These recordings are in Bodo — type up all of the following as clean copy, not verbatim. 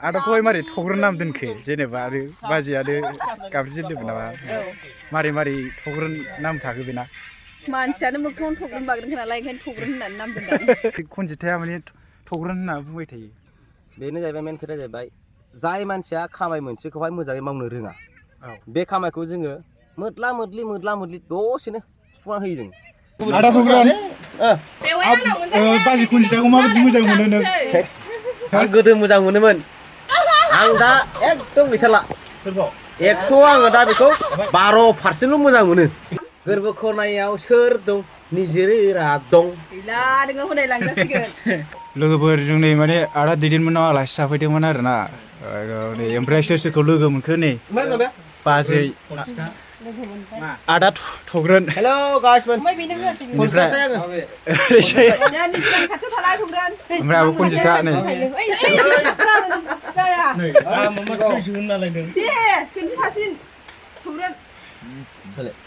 आदाखौहाय मारै थग्रोन नाम दोनखो जेनेबा आरो बाजैयानो गाबज्रिजेनदोंमोन नामा मारै मारै थग्रोन नाम थाखो बेना मानसियानो मोगथां थग्रोन बाग्रोन नालाय ओंखायनो थग्रोन होननानै नाम दोनदों खनजिथाया माने थग्रोन होनना बुंबाय थायो बेनो जाहैबाय मेन खोथाया जाहैबाय जाय मानसिया खामाय मोनसेखौहाय मोजाङै मावनो रोङा बे खामायखौ जोङो मोद्ला मोद्लि दसेनो सुफुंना होयो जों आदा थग्रोन बाजै खनजिथाखौ माबायदि मोजां मोनो नों आं गोदो मोजां मोनोमोन आं दा एकदम गैथारला 100 आङो दा बेखौ 12% मोजां मोनो गोरबो खनायाव सोर दं निजिरा दं गैला नोङो हनै लांजासिगोन लोगोफोरजों नै माने आदा दैदेनमोनाव आलासि जाफैदोंमोन आरोना ओमफ्राय सोर सोरखौ लोगो मोनखो नै बाजै आदा थग्रोन हेल' गाइसमोन ओमफ्राय आबो खनजिथा नै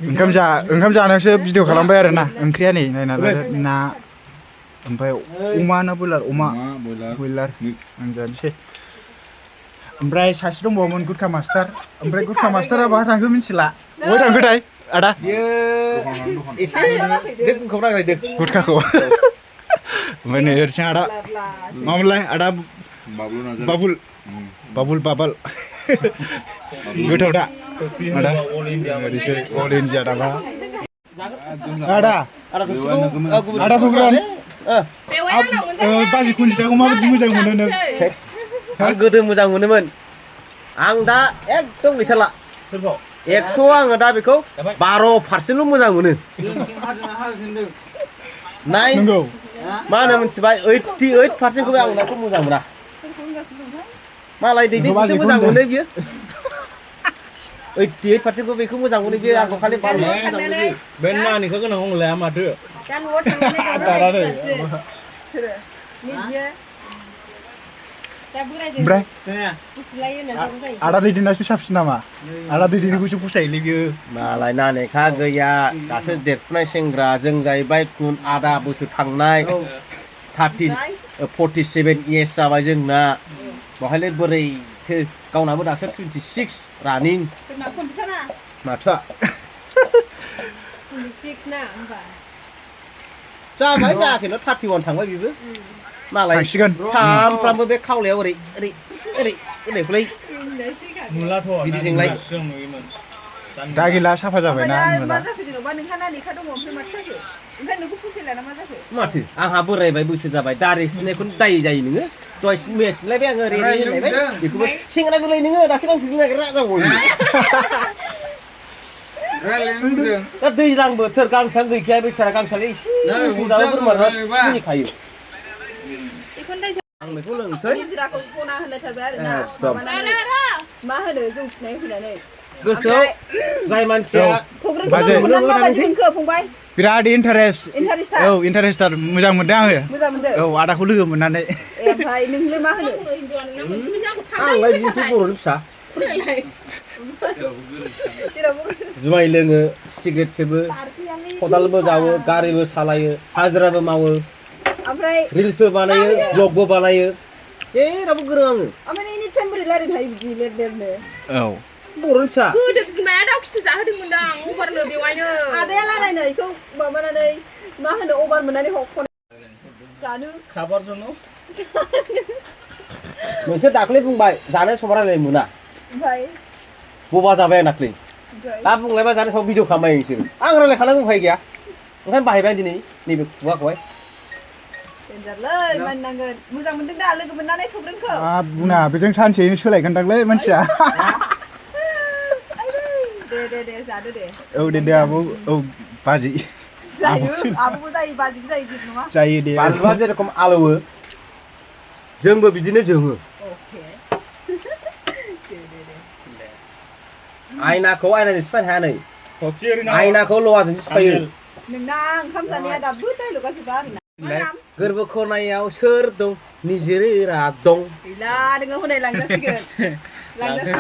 ओंखाम जानायावसो भिडिअ खालामबाय आरोना ओंख्रिया नै नायना ना ओमफ्राय अमा ना बयलार अमा बयलार आं जानोसै ओमफ्राय सासे दंबावोमोन गुटखा मास्टार ओमफ्राय गुटखा मास्टारा बहा थांखो मिथिला बहाय थांखोथाय आदा एसे बे गुटखाखौ नागिरदों गुटखाखौ ओमफ्राय नै ओरैथिं आदा मामोनलाय आदा बाबुल बाबाल गोथाव दा आदा अल इन्डिया दाबा आदा थग्रोन बाजै खनजिथाखौ माबायदि मोजां मोनो नों आं गोदो मोजां मोनोमोन आं दा एकदम गैथारला 100 आङो दा बेखौ 12% मोजां मोनो नंगौ मा होनो मिथिबाय 88% खौ आं दाखौ मोजां मोना मालाय दैदेनखौसो मोजां मोनो बियो 88% खौ बेखौ मोजां मोनो बियो आंखौ खालि 12% मोजां मोनो बियो बे नानिखौ गोनां हंलाया माथो ओमफ्राय आदा दैदेनासो साबसिन नामा आदा दैदेनखौसो फसायोलै बियो मालाय नानेखा गैया दासो देरफुनाय सेंग्रा जों जाहैबाय गुन आदा बोसोर थांनाय 47 इयार्स जाबाय जोंना बहायलाय बोरैथो गावनाबो दासो 26 रानिं माथो जाबाय जायाखैनो 31 थांबाय बेबो मालाय सामफ्रामबो बे खावलायाव ओरै ओरैखौलाय नुलाथ' बिदिजोंलाय दा गैला साफा जाबायना माथो आंहा बोरायबाय बैसो जाबाय दारि सिनायखौनो दाय जायो नोङो दहाय मैया सिनलायबाय आङो ओरै होनलायबाय बेखौबो सेंग्रा गोरलै नोङो दासो गांसो नागिरना जाबाय दा दैज्लां बोथोर गांसां गैखाया बेसारा गांसालाय एसे बोरमाखायो आं बेखौ लोंसै मा होनो जौ फिनाय होनानै गोसोआव जाय मानसिया फंबाय बिराद इन्टारेस्ट औ इन्टारेस्टार मोजां मोनदों आङो औ आदाखौ लोगो मोननानै ओमफ्राय नोंलाय मा होनो आंलाय बिदिनोसै बर'नि फिसा जुमाय लोङो सिगारेट सोबो खदालबो जावो गारिबो सालायो हाजिराबो मावो ओमफ्राय रिल्सबो बानायो ब्लगबो बानायो जेरावबो गोरों आङो ओमफ्राय एनि टाइम बोरै रायज्लायनो हायो बिदि लेरनो औ बर'नि फिसा गोदो बिमाया दाउ खिथु जाहोदोंमोनदां अबारनो बेवहायनो आदाया रायज्लायनायखौ माबानानै मा होनो अबार मोननानै जानो खाबार जन नोंसोर दाख्लै बुंबाय जानाय समाव रायज्लायनो मोना ओमफ्राय बबा जाबाय आं दाख्लै दा बुंलायबा जानाय समाव भिडिअ खालामबाय नोंसोर आं रायज्लायखानांगौ उफाय गैया ओंखायनो बाहायबाय दिनै नैबे खुगाखौहाय मानिनांगोन मोजां मोनदों दा लोगो मोननानै थग्रोनखौ बुंना बेजों सानसेयैनो सोलायगोनदांलै मानसिया दे जादो दे औ दे आबौ औ बाजै जायो आबौबो जायो बाजैबो जायो जेबो नङा जायो दे बानलुआ जेरखम आलौवो जोंबो बिदिनो जोङो आयनाखौ आयनाजों सिफायनो हाया नै आयनाखौ लहाजोंसो सिफायो नोंना ओंखाम जानाया दाबो दाइलगा जोबा आरोना गोरबो खनायाव सोर दं निजिरा दं गैला नोङो हनै लांजासिगोन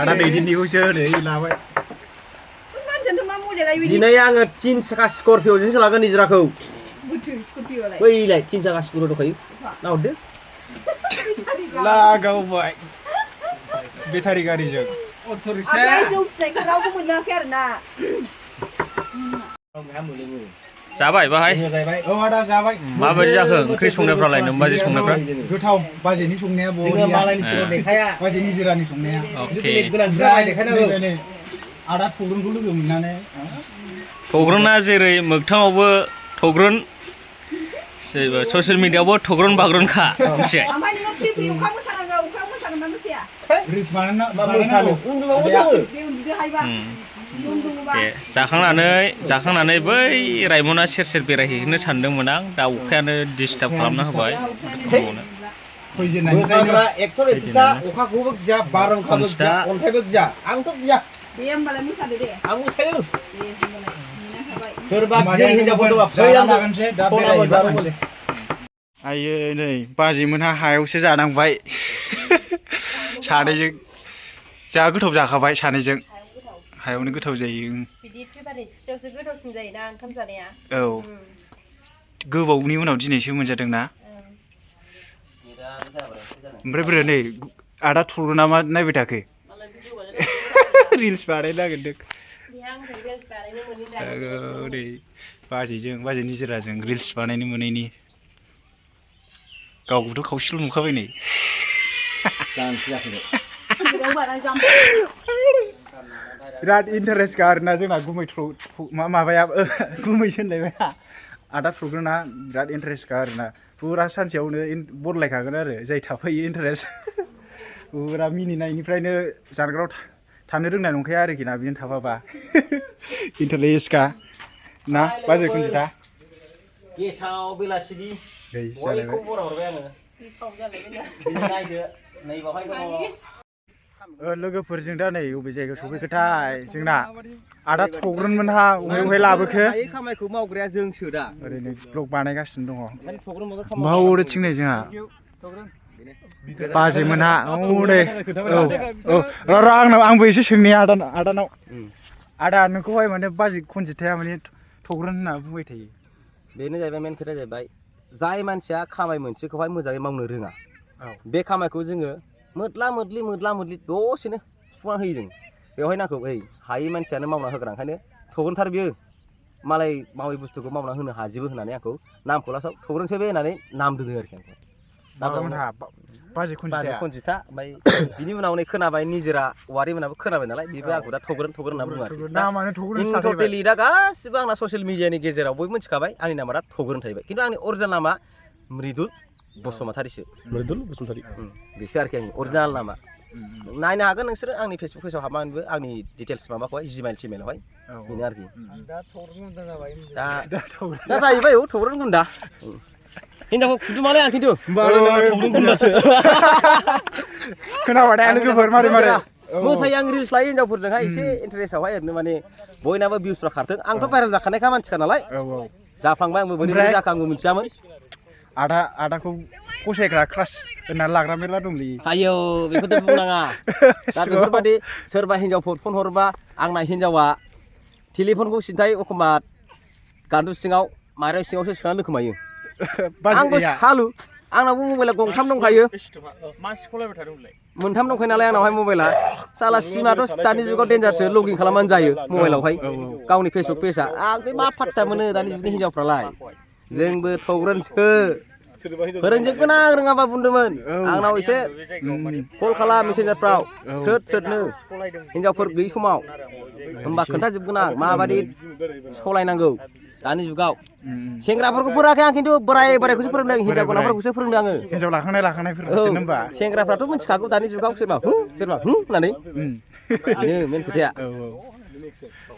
आदा दैदेननिखौसो ओरै लाबाय दिनै आङो 3 साखा स्करपिअजोंसो लागोन निजिराखौ बैलाय 3 साखा स्करपिअ दंखायो नाहरदो लागावबाय बेटारि गारिजों ओमफ्राय जौ फिनायखौ रावबो मोनलोङाखै आरोना जाबाय बाहाय औ आदा जाबाय माबायदि जाखो ओंख्रि संनायफ्रालाय नों बाजै संनायफ्रा गोथाव बाजैनि संनाया जोङो मालायनि सिगाङाव देखाया बाजैनि जिरानि संनाया अके गोनांथि जाबाय देखायनांगौ आदा थग्रोनखौ लोगो मोननानै थग्रना जेरै मोगथाङावबो थग्रन ससियेल मिडियायावबो थग्रन बाग्रनखा मिथिबाय ओमफ्राय नोङो फ्रि फ्रि अखा मोसानांगौ अखा मोसागोन ना मोसाया रिल्स बानायना उन्दुबाबो जायो दे उन्दुदो हायोबा उन्दुबा दे जाखांनानै बै रायमना सेर सेर बेरायहैनो सानदोंमोन आं दा अखायानो डिस्टार्ब खालामना होबाय मोसाग्रा एक्टर एक्ट्रिसा अखाखौबो गिया बारहुंखाबो गिया अन्थाइबो गिया आंथ' गिया दे होमबालाय मोसादो दे आं मोसायो दे होमबालाय नेना थाबाय सोरबा गिदिर हिनजावफोर दंबा फै आंबो आयो नै बाजैमोनहा हायावसो जानांबाय सानैजों जा गोथाव जाखाबाय सानैजों हायावनो गोथाव जायो बिदि प्रिपारेट खुसियावसो गोथावसिन जायोना ओंखाम जानाया औ गोबावनि उनाव दिनैसो मोनजादोंना ओमफ्राय ब्रा नै आदा थुलुना मा नायबाय थाखो रिल्स बानायनो नागिरदों नै बाजैजों बाजैनि जिराजों रिल्स बानायनो मोनैनि गावखौथ' खावसेल' नुखाबाय नै बिराद इन्टारेस्टखा आरोना जोंना गुमै माबाया गुमैसो होनलायबाय आदा थुग्रोना बिराद इन्टारेस्टखा आरोना फुरा सानसेयावनो बदलायखागोन आरो जाय थाफायो इन्टारेस्ट फुरा मिनिनायनिफ्रायनो जानगाराव थानो रोंनाय नंखाया आरोखि ना बिदिनो थाफाबा इन्टारेस्टखा ना बाजै कुन्जिता गेसाव बेलासिनि बयखौबो बरा हरबाय आङो दिनै नायदो नै बावहाय दङ लोगोफोरजों दा नै बबे जायगायाव सफैखोथाय जोंना आदा थग्रोनमोनहा अबे लाबोखो खामानिखौ मावग्राया जोंसो दा ओरैनो ब्लग बानायगासिनो दङ थग्रोन बावरो थिंनाय जोंहा बाजैमोनहा औ दे औ र' आंबो एसे सोंनि आदानाव आदा नोंखौहाय माने बाजै कुन्जिताया माने थग्रोन होनना बुंबाय थायो बेनो जाहैबाय मेन खोथाया जाहैबाय जाय मानसिया खामाय मोनसेखौहाय मोजाङै मावनो रोङा बे खामायखौ जोङो मोदला मोदलि दसेनो सुफुंना होयो जों बेवहाय नांगौ हायै मानसियानो मावना होग्रा ओंखायनो थग्रोनथार बियो मालाय मावै बुस्थुखौ मावना होनो हाजोबो होननानै आंखौ नामखौ लास्टआव थग्रोनसो बे होननानै नाम दोनो आरोखि आंखौ बाजै कुन्जिता ओमफ्राय बिनि उनाव नै खोनाबाय निजोरा औवारि मोनाबो खोनाबाय नालाय बेबो आंखौ दा थग्रोन होनना बुङो आरो टटेलि दा गासिबो आंना ससियेल मिडियानि गेजेराव बयबो मिथिखाबाय आंनि नामा दा थग्रोन थाहैबाय खिन्थु आंनि अरिजिनेल नामा मृदुल बसुमतारिसो बेसो आरोखि आंनि अरिजिनेल नामा नायनो हागोन नोंसोरो आंनि फेसबुक पेजाव हाबनानैबो आंनि डिटेल्स माबाखौहाय जिमेल टिमेलावहाय बेनो आरोखि दा जाहैबाय औ थग्रोन गुन्दा हिनजावखौ खुदुमालाय आं खिन्थु खोनाबाय लोगोफोर मारै मोसायो आं रिल्स लायो हिनजावफोरजोंहाय एसे इन्टारेस्टआवहाय ओरैनो माने बयनाबो भिउसफ्रा खारथों आंथ' भाइरेल जाखानायखा मानसिखा नालाय जाफ्लांबाय आंबो बोरै जाखो आंबो मिथियामोन आदाखौ फसायग्रा क्रास होननानै लाग्रा मेरला दंलै आयौ बेखौथ' बुंनाङा दा बेफोरबायदि सोरबा हिनजावफोर फन हरबा आंना हिनजावा टेलिफनखौ सिन्थाय एखमबा गान्दु सिङाव माइरं सिङावसो सोनानै दोनखोमायो आंबो सालु आंनावबो मबाइला गंथाम दंखायो मोनथाम दंखायो नालाय आंनावहाय मबाइला साला सिमाथ' दानि जुगाव डेन्जारसो लगिन खालामनानै जायो मबाइलावहाय गावनि फेसबुक पेजआ आं बे मा फात्ता मोनो दानि जुगनि हिनजावफ्रालाय जोंबो थग्रोनसो फोरोंजोबगोन आं रोङाबा बुंदोंमोन आंनाव एसे कल खालाम मेसेन्जारफ्राव स्रोदनो हिनजावफोर गैयि समाव होमबा खोन्थाजोबगोन आं माबादि सलायनांगौ दानि जुगाव सेंग्राफोरखौ फोरोङाखै आं खिन्थु बोरायखौसो फोरोंदों हिनजाव गोनांफोरखौसो फोरोंदों आङो हिनजाव लाखांनायफोरखौसो होनबा सेंग्राफ्राथ' मिथिखागौ दानि जुगाव सोरबा होननानै बेनो मेन खोथाया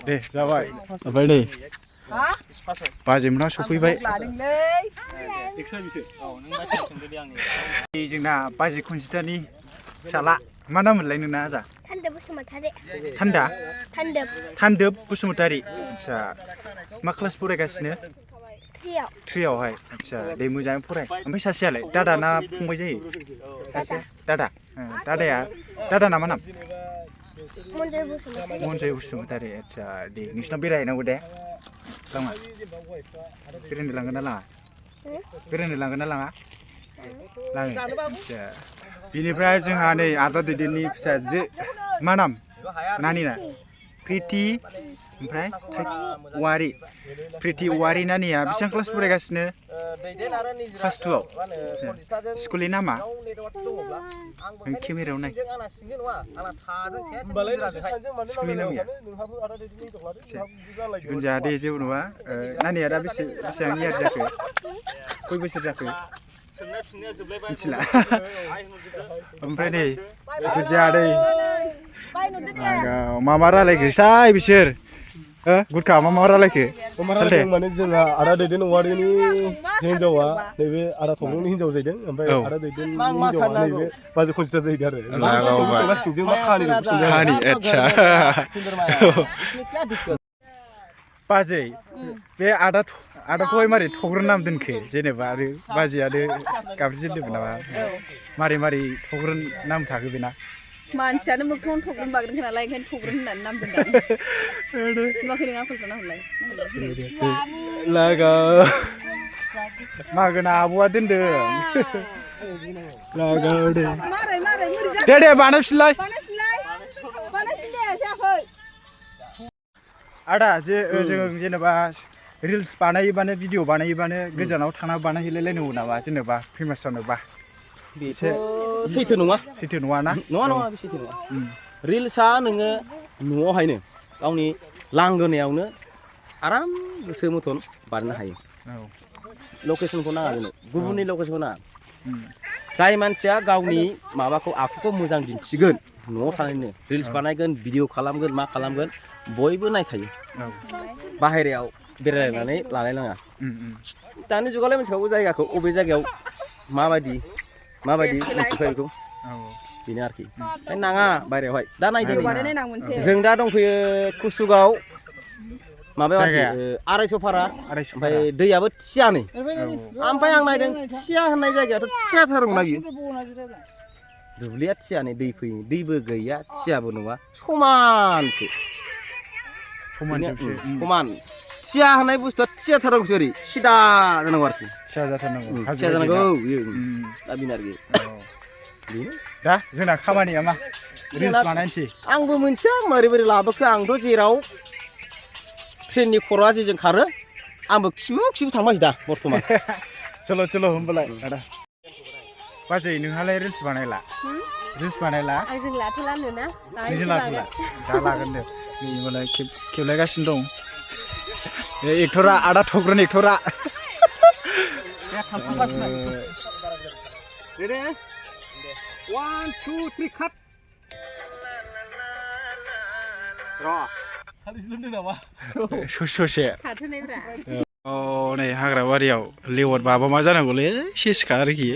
दे जाबाय ओमफ्राय नै बाजैमोनहा सफैबाय जोंना बाजै कुन्जितानि फिसाला मा नाम मोनलाय नोंना आजा थान्दोब बसुमतारी थान्दोब बसुमतारी आदसा मा क्लास फरायगासिनो 3आवहाय आदसा दे मोजाङै फराय ओमफ्राय सासेयालाय दादा ना फंबाय जायो दादाना मा नाम मनजय बसुमतारी आदसा दे नोंसिनाव बेरायहैनांगौ दे लाङा बेरायनो लांगोन ना लाङा लाङो आदसा बिनिफ्राय जोंहा नै आदा दैदेननि फिसाजो मा नाम नानिना प्रिति ओमफ्राय औवारि प्रिति औवारि नानिया बेसेबां क्लास फरायगासिनो क्लास 2 आव स्कुलनि नामा केमेरायाव नाय स्कुलनि नामिया जिखुनु जाया दे जेबो नङा नानिया दा बेसेबां इयार जाखो खय बोसोर जाखो मिथिला ओमफ्राय नै जिखुनु जाया दै मा रायलायखोसाय बिसोर गुदखा मा रायलायखो माने जोंहा आदा दैदेन औवारिनि हिन्जावा नैबे आदा थब्लंनि हिन्जाव जाहैदों ओमफ्राय आदा दैदेननि हिन्जावा नैबे बाजै खनजिता जाहैदों आरो सिंजों मा खाहानि आदसा बाजै बे आदाखौहाय मारै थग्रोन नाम दोनखो जेनेबा आरो बाजैयानो गाबज्रिजेनदोंमोन नामा मारै थग्रोन नाम थाखो बेना मानसियानो मोगथां थग्रोन बाग्रोन नालाय ओंखायनो थग्रोन होननानै नाम दोनदों नुवाखै नों आंखौ नाहरलाय लागा मागोना आब'आ दोनदों लागा दे बानायफिनलाय जायाखै आदा जों जेनेबा रिल्स बानायोबानो भिडिअ बानायोबानो गोजानाव थांना बानायहैलायलायनांगौ नामा जेनेबा फेमास जानोबा बेसो सैथो नङा ना नङा बे सैथो नङा रिल्सआ नोङो न'आवहायनो गावनि लांगोनायावनो आराम गोसो मथन बानायनो हायो लकेसनखौ नाङा जोंनो गुबुननि लकेसनखौ नाङा जाय मानसिया गावनि माबाखौ आखुखौ मोजां दिन्थिगोन न'आव थानानैनो रिल्स बानायगोन भिडिअ खालामगोन मा खालामगोन बयबो नायखायो बाहेरायाव बेरायनानै लालायनाङा दानि जुगावलाय मिथिखागौ जायगाखौ अबे जायगायाव माबायदि मिथिखायो बेखौ बेनो आरोखि नाङा बाहेरायावहाय दा नायदो जों दा दंफैयो कुसुगाव माबायाव आरायस' भारा ओमफ्राय दैयाबो थियानै ओमफ्राय आं नायदों थिया होननाय जायगायाथ' थियाथारमोन बियो दुब्लिया थियानै दै फैयो दैबो गैया थियाबो नङा समानसो समान थिया होननाय बुस्थुआ थियाथारनांगौसो ओरै सिदा जानांगौ आरोखि सिदा जानांगौ दा बेनो आरोखि बेनो दा जोंना खामानिया मा रिल्स बानायनोसै आंबो मोनथिया मारै लाबोखो आंथ' जेराव ट्रेननि खर'आ जेजों खारो आंबो खिबु थांबाय दा बर्थमान चलो होनबालाय आदा बाजै नोंहालाय रिल्स बानायला आंजों लाथ'ला नोना दा लागोन दे होनबालाय खेबलायगासिनो दं एक्टरा आदा थग्रोन एक्टरा रेडि 1 2 3 काट ससे थाथ'नायब्रा नै हाग्रा बारियाव लेवार बाबा मा जानांगौलै सेसखा आरोखि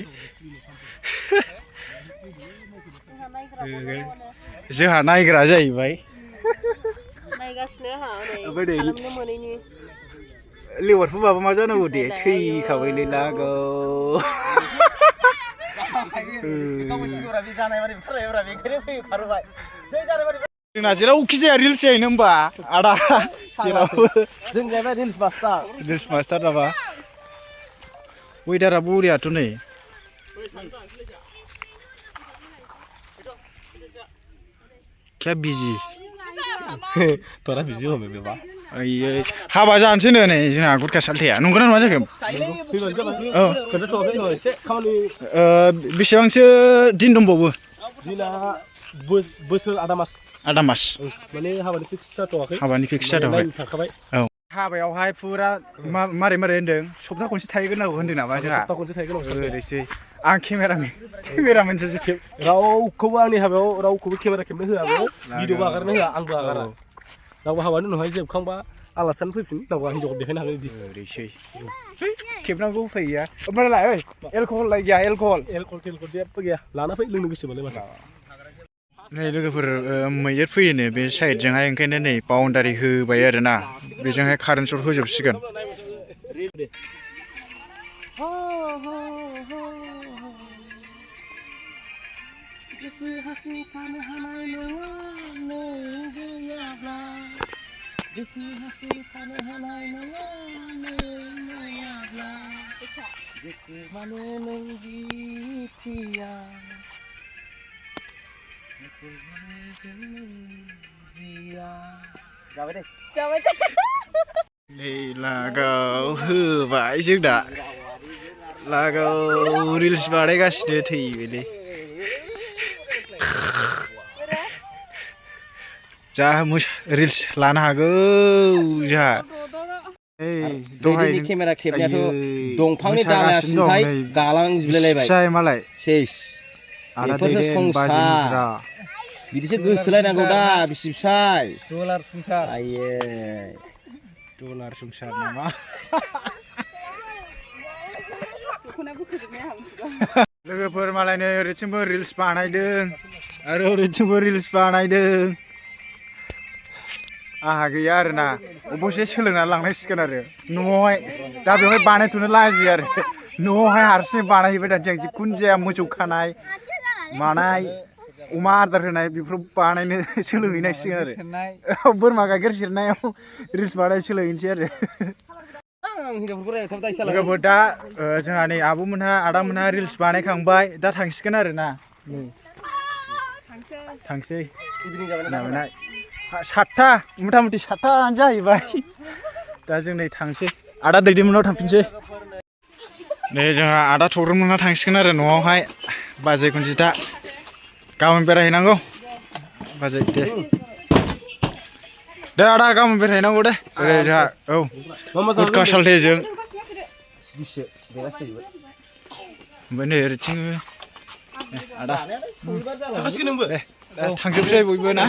जोंहा नायग्रा जाहैबाय नायगासिनो लेवारफोर बाबा मा जानांगौ दे थैखाबायलै लागौ जोंना जेरावखि जाया रिल्स जाहैनो होमबा आदा जेरावबो जों जाहैबाय रिल्स मास्टार नामा वेदारा बरियाथ' नै क्या बिजि तोरा बिजि हमें बेबा हाबा जानोसै नै जोंहा गुदखा सालथाया नंगौना नङा जाखो बेसेबांसो दिन दंबावो दिना बोसोर आदा मास माने हाबानि फिक्स जाथ'वाखै थाखाबाय हाबायावहाय फुरा मारै होनदों सप्ता खनसे थाहैग्रोनांगौ होनदों नामा जोंहा सप्ता खनसे थाहैग्रोनांगौ ओरैसै आं केमेरामेनसो रावखौबो आंनि हाबायाव रावखौबो केमेरा खेबनो होआ भिडिअबो आगारनो होआ आंबो आगारा रावबो हाबानि उनावहाय जोबखांबा आलासियानो फैफिन नांगौ हिन्जावखौ देखायनो हागोन बिदि ओरैसै खेबनांगौ उफाय गैया ओमफ्राय एलकहल गैया एलकहल जेबो गैया लाना फै लोंनो गोसोबालाय माथो नै लोगोफोर मैदेर फैयोनो बे साइडजोंहाय ओंखायनो नै बाउन्डारि होबाय आरोना बेजोंहाय कारेन्ट सर्ट होजोबसिगोन गोसोबानो नों बिथिया जाबाय दे जाबाय दे नै लागाव होबाय जों दा लागाव रिल्स बानायगासिनो थैबायलै जा रिल्स लानो हागौ जोंहा दहायनि केमेरा खेबनायाथ' दंफांनि दालाया सिन्थाय गालांजोबलायलायबाय फिसाय मालाय सेस बेफोरसो संसार बिदिसो गोसोलायनांगौ दा बिसि फिसाय डलार संसार आये डलार संसार नामा लोगोफोर मालायनो ओरैथिंबो रिल्स बानायदों आरो ओरैथिंबो रिल्स बानायदों आहा गैया आरोना अबसे सोलोंनानै लांनांसिगोन आरो न'आवहाय दा बेवहाय बानायथ'नो लाजियो आरो न'आवहाय हारसिं बानायहैबाय थानोसै आं जिखुनु जाया मोसौ खानाय मानाय अमा आदार होनाय बेफोराव बानायनो सोलोंहैनांसिगोन आरो बोरमा गाइखेर सेरनायाव रिल्स बानाय सोलोंहैनोसै आरो लोगोफोर दा जोंहा नै आब'मोनहा आदामोनहा रिल्स बानायखांबाय दा थांसिगोन आरो ना थांसै माबानाय 7था मथा मथि 7थायानो जाहैबाय दा जों नै थांसै आदा दैदेनमोनाव थांफिनसै नै जोंहा आदा थौग्रोमोनहा थांसिगोन आरो न'आवहाय बाजै कुन्जिता गाबोन बेरायहैनांगौ बाजै दे आदा गाबोन बेरायहैनांगौ दे ओरै जोंहा औ गुटखा सालथेजों ओमफ्राय नै ओरैथिं आदा थांजोबसै बयबो ना